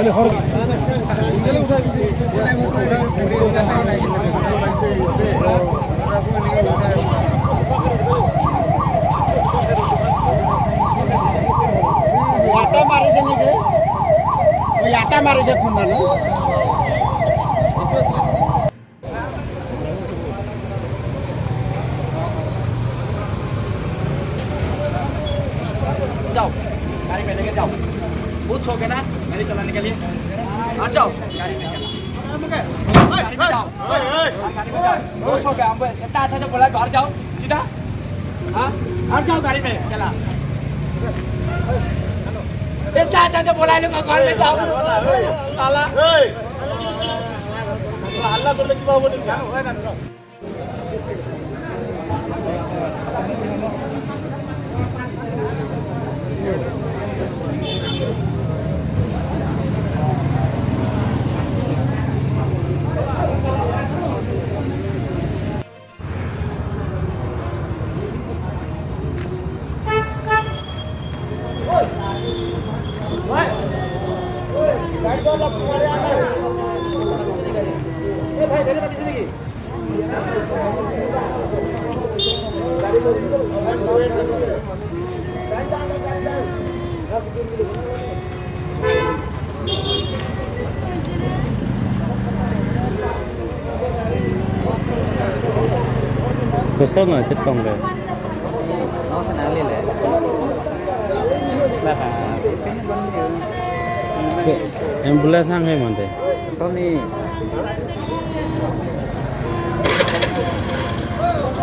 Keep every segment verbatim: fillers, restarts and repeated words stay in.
ইয়াতে মাৰিছে নেকি? ইয়াতে মাৰিছে খুন্দা ন? जाओ, गाड़ी में लेके जाओ। बहुत सो गया ना गाड़ी चलाने के लिए। हट जाओ, गाड़ी में चला। गाड़ी में जाओ। गाड़ी में जाओ। बहुत सो गया, हमको इतना अच्छा से बोला, घर जाओ सीधा। हाँ, हट जाओ गाड़ी में, चला। इतना अच्छा से बोला, लोग घर में जाओ। साला। হাল্লা করলে কিবা হ'ব নেকি? Kosonlo chetong ke? Te ambulance hang hai mante. Sony.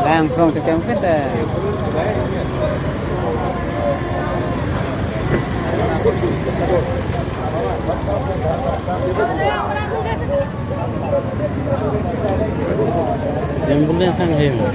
Lang prong te kempet ta. Ambulance hang hai ma?